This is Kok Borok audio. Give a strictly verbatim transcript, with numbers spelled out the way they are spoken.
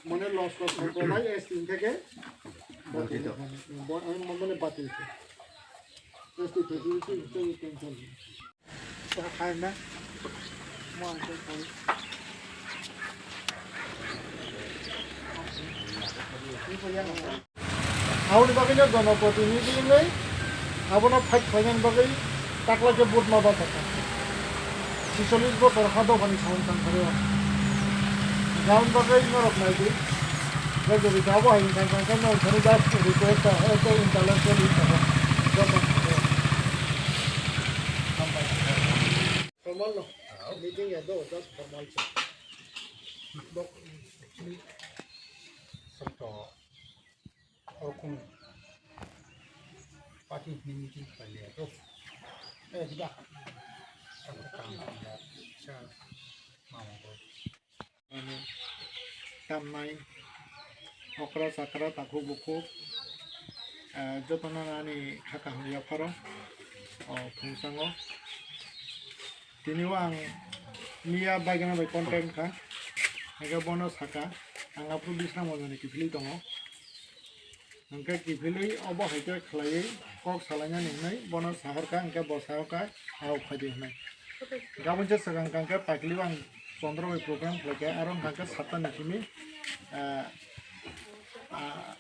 মানে loss loss করতে নাই, এস তিন থেকে বাতিল। ব-, আমি মানে বাতিল। এস তিন থেকে, এস তিন থেকে tension নেই। খায় না। Aboni bagwi no jonoprotinidhi wngwi abono fight khlainani bagwi takla khe vote ma bachakha. Chisollis bochor ha dophani samung tangphuru. Aboni bagwi norok naidi. Jodi abo hai wngkha, wngkha, wngkha, norok thani just request, eh, intellectual hisabe joto. Formal no? Meeting ya do, just formal se. Dok, actually, sabto, orokong party ni meeting khlai ya do. Eh, jida. Sabto kam ya, sa, mama ko. Mane, tamnai, okra, chakra, takhuk, bukhuk, eh, jotono ani kha kaham yapharo, o, phungsango. Tini o ang miya baigana bai contact kha, hingke bono saka, ang aphuru bisna mojani kiphilwi tongo. Hingke kiphilwi obo hai khe khlaiwi kok salainani hwnwi bono sahorkha, hingke bo sahorkha, "Ao, phaidi," hwnwi. Gabon se swkang kang khe paikliwi ang chondro bai program khlaikha, aro hwnka khe satta ni simi, ah, ah,